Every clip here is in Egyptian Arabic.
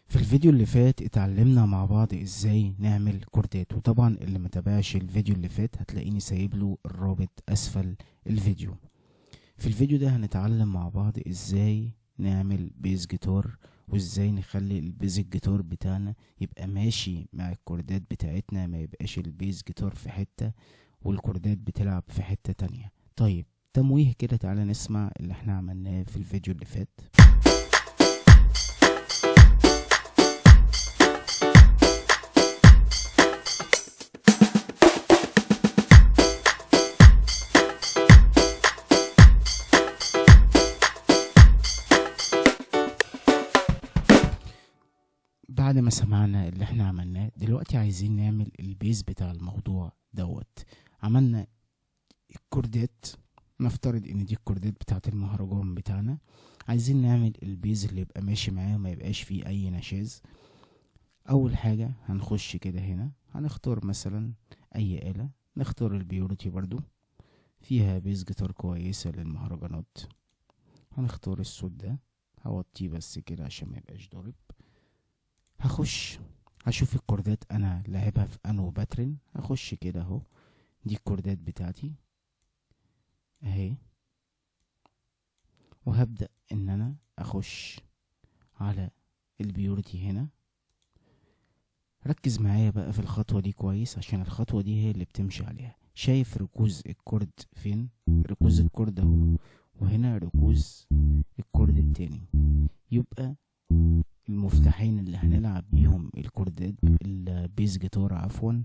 في الفيديو اللي فات اتعلمنا مع بعض ازاي نعمل كوردات، وطبعا اللي متابعش الفيديو اللي فات هتلاقيني سايب له الرابط اسفل الفيديو. في الفيديو ده هنتعلم مع بعض ازاي نعمل bass guitar، وازاي نخلي ال bass guitar بتاعنا يبقى ماشي مع الكوردات بتاعتنا، ما يبقاش ال bass guitar في حتة والكوردات بتلعب في حتة تانية. طيب تمويه كده، تعالى نسمع اللي احنا عملناه في الفيديو اللي فات. بعد ما سمعنا اللي احنا عملناه، دلوقتي عايزين نعمل ال bass بتاع الموضوع دوت. عملنا الكوردات، نفترض ان دي الكوردات بتاعت المهرجان بتاعنا، عايزين نعمل ال bass اللي يبقى ماشي معاه وما يبقاش فيه اي نشاز. اول حاجة هنخش كده هنا، هنختار مثلا اي آلة، نختار ال Purity برضو فيها bass guitar كويسة للمهرجانات. هنختار الصوت ده، هوطيه بس كده عشان ما يبقاش ضارب. هخش هشوف الكوردات انا لعبها في انو pattern، هخش كده اهو، دي الكوردات بتاعتي اهي، وهبدأ ان انا اخش على ال Purity هنا. ركز معايا بقى في الخطوة دي كويس، عشان الخطوة دي هي اللي بتمشي عليها. شايف ركوز ال chord فين؟ ركوز ال chord اهو، وهنا ركوز ال chord التاني. يبقى المفتاحين اللي هنلعب بيهم الكوردات، ال bass guitar عفوا،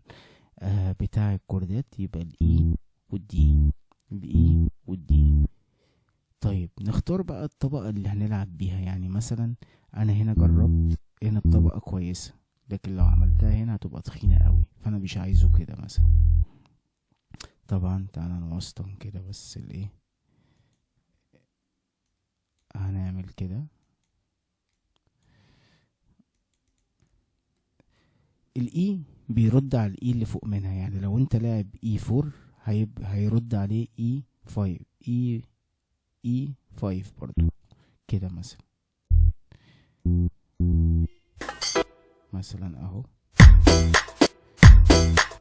بتاع الكوردات، يبقى الاي والدي، الاي والدي. طيب نختار بقى الطبقة اللي هنلعب بيها. يعني مثلا انا هنا جربت هنا الطبقة كويسة، لكن لو عملتها هنا هتبقى تخينة قوي، فانا مش عايزه كده مثلا. طبعا تعالى نوسطن كده بس الايه، هنعمل كده ال E بيرد على ال E اللي فوق منها. يعني لو انت لاعب E 4 هيرد عليه E 5، E 5 برضو كده مثلا. مثلا اهو،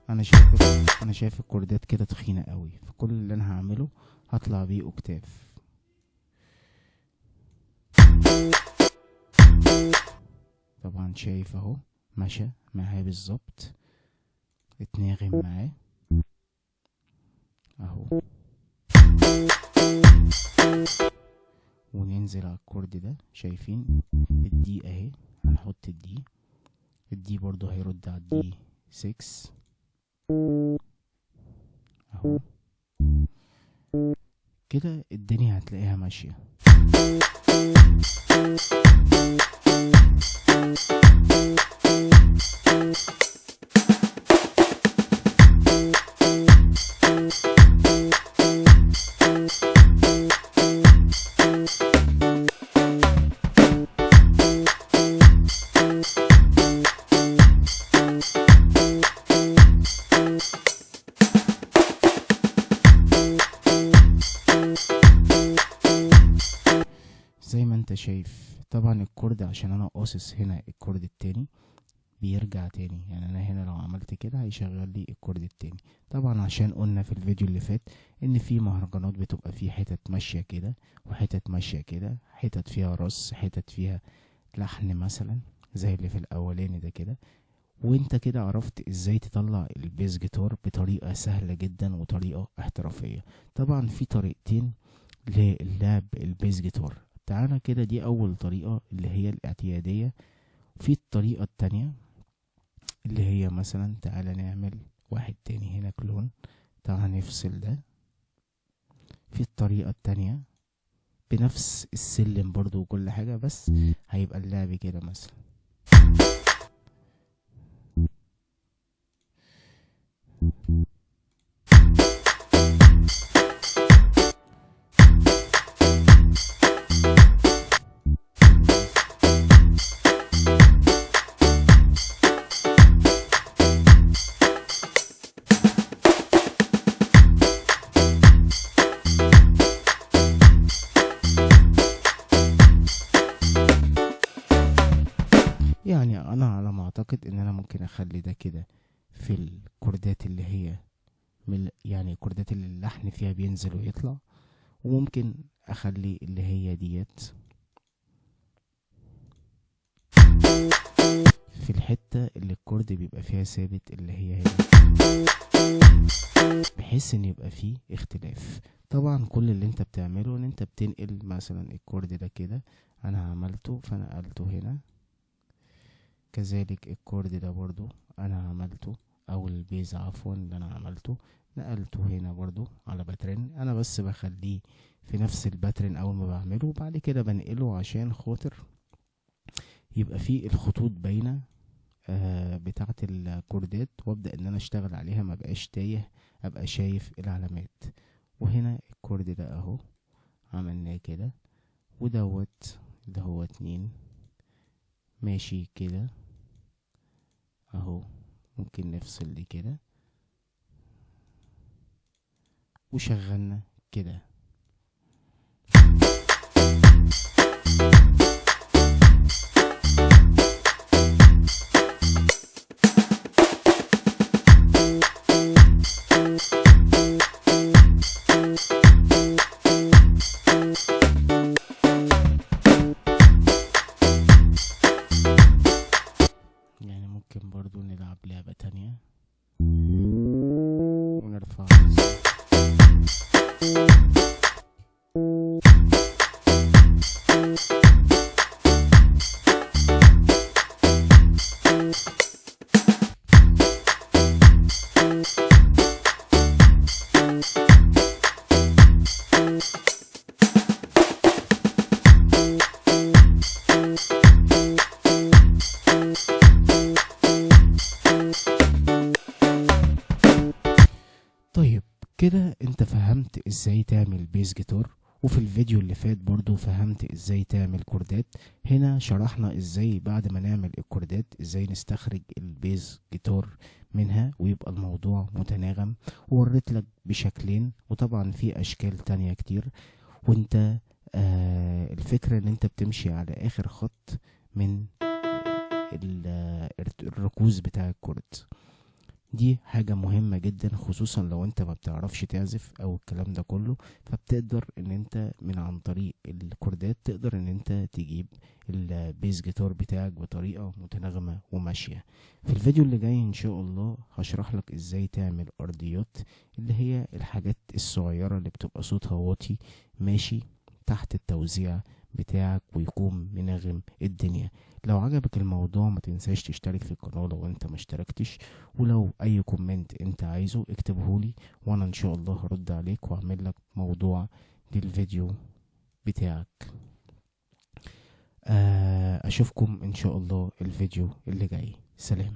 انا شايف الكوردات كده تخينة قوي، فكل اللي انا هعمله هطلع بيه octave. طبعا شايف اهو ماشي معاه بالظبط، اتناغم معاه اهو. وننزل على ال chord ده، شايفين ال D اهي، هنحط ال D، ال D برضو هيرد على ال D 6 اهو. كده الدنيا هتلاقيها ماشية. زي ما انت شايف طبعا ال chord، عشان انا قاصص هنا ال chord التاني بيرجع تاني. يعني انا هنا لو عملت كده هيشغل لي ال chord التاني. طبعا عشان قلنا في الفيديو اللي فات ان في مهرجانات بتبقى في حتت ماشية كده وحتت ماشية كده، حتت فيها رص، حتت فيها لحن مثلا زي اللي في الاولاني ده كده. وانت كده عرفت ازاي تطلع ال bass guitar بطريقة سهلة جدا وطريقة احترافية. طبعا في طريقتين للعب ال bass guitar. تعالى كده، دي اول طريقة اللي هي الاعتيادية. في الطريقة التانية اللي هي مثلا، تعالى نعمل واحد تاني هنا clone، تعالى نفصل ده. في الطريقة التانية بنفس السلم برضو وكل حاجة، بس هيبقى اللعب كده مثلا. يعني انا على ما اعتقد ان انا ممكن اخلي ده كده في الكوردات اللي هي من يعني الكوردات اللي اللحن فيها بينزل ويطلع، وممكن اخلي اللي هي ديت في الحتة اللي ال chord بيبقى فيها ثابت اللي هي هنا، بحيث ان يبقى فيه اختلاف. طبعا كل اللي انت بتعمله ان انت بتنقل مثلا ال chord ده كده، انا عملته فنقلته هنا، كذلك ال chord ده برضو انا عملته، او ال bass عفوا اللي انا عملته نقلته هنا برضو على pattern. انا بس بخليه في نفس ال pattern اول ما بعمله، وبعد كده بنقله عشان خاطر يبقى فيه الخطوط باينه بتاعه الكوردات، وابدا ان انا اشتغل عليها، ما بقاش تايه، ابقى شايف العلامات. وهنا ال chord ده اهو عملناه كده، ودوت اللي هو 2 ماشي كده اهو، ممكن نفصل دي كده، وشغلنا كده. يعني ممكن برضو نلعب لعبة تانية ونرفع. طيب كده انت فهمت ازاي تعمل bass guitar، وفي الفيديو اللي فات برضو فهمت ازاي تعمل كوردات. هنا شرحنا ازاي بعد ما نعمل الكوردات ازاي نستخرج ال bass guitar منها ويبقى الموضوع متناغم، ووريت لك بشكلين، وطبعا في اشكال تانية كتير. وانت الفكرة ان انت بتمشي على اخر خط من الركوز بتاع ال chord. دي حاجة مهمة جدا، خصوصا لو انت ما بتعرفش تعزف او الكلام ده كله، فبتقدر ان انت من عن طريق الكوردات تقدر ان انت تجيب ال bass guitar بتاعك بطريقة متناغمة وماشية. في الفيديو اللي جاي ان شاء الله هشرح لك ازاي تعمل ارضيات، اللي هي الحاجات الصغيرة اللي بتبقى صوتها واطي ماشي تحت التوزيع بتاعك ويكون منغم الدنيا. لو عجبك الموضوع ما تنساش تشترك في القناة لو انت ما اشتركتش، ولو اي comment انت عايزه اكتبهولي وانا ان شاء الله هرد عليك واعمل لك موضوع للفيديو بتاعك. اشوفكم ان شاء الله الفيديو اللي جاي. سلام.